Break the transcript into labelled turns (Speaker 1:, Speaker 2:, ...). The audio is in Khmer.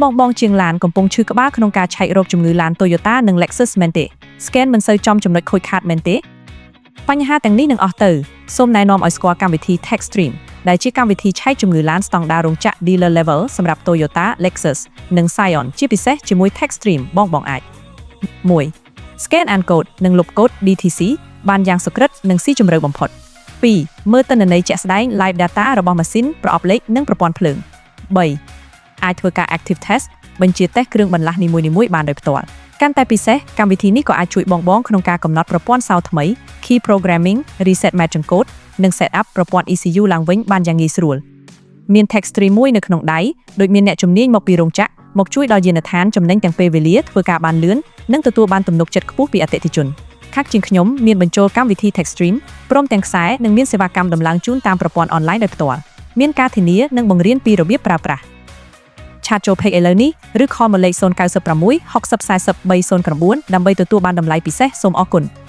Speaker 1: បងបងជាងឡានកំពុងឈឺក្បាលក្នុងការឆែករោគជំងឺឡាន Toyota និង Lexus មែនទេ Scan មិនសូវចំចំណុចខូចខាតមែនទេបញ្ហាទាំងនេះនឹងអស់ទៅសូមណែនាំឲ្យស្គាល់កម្មវិធី Techstream ដែលជាកម្មវិធីឆែកជំងឺឡានស្តង់ដាររោងចក្រ dealer level សម្រាប់ Toyota, Lexus និង Scion ជាពិសេសជាមួយ Techstream បងបងអាច1 Scan អានកូដនិងលុបកូដ DTC បានយ៉ាងសុក្រិតនិងស៊ីជម្រៅបំផុត2មើលទិន្នន័យជាក់ស្ដែង live data របស់ម៉ាស៊ីនប្រអប់លេខនិងប្រព័ន្ធភ្លើង3អាចធ្វើការ active test បញ្ជាតេស្តគ្រឿងបន្លាស់នីមួយៗបានដោយផ្ទាល់កាន់តែពិសេសកម្មវិធីនេះក៏អាចជួយបងៗក្នុងការកំណត់ប្រព័ន្ធសោថ្មី key programming, reset matching code និង set up ប្រព័ន្ធ ECU ឡើងវិញបានយ៉ាងងាយស្រួលមាន Techstream មួយនៅក្នុងដៃដូចមានអ្នកជំនាញមកពីរោងចក្រមកជួយដល់យានដ្ឋានចំណេញទាំងពេលវេលាធ្វើការបានលឿននិងទទួលបានទំនុកចិត្តខ្ពស់ពីអតិថិជនខាក់ជាងខ្ញុំមានបញ្ចូលកម្មវិធី Techstream ព្រមទាំងខ្សែនិងមានសេវាកម្មដំឡើងជូនតាមប្រព័ន្ធអនឡាញដោយផ្ទាល់មានការធានានិងបង្រៀនពីរបៀបប្រើប្រាស់chat ចូល page ឥឡូវនេះឬ call មកលេខ096 60 40 309ដើម្បីទទួលបានតម្លៃពិសេសសូមអរគុណ។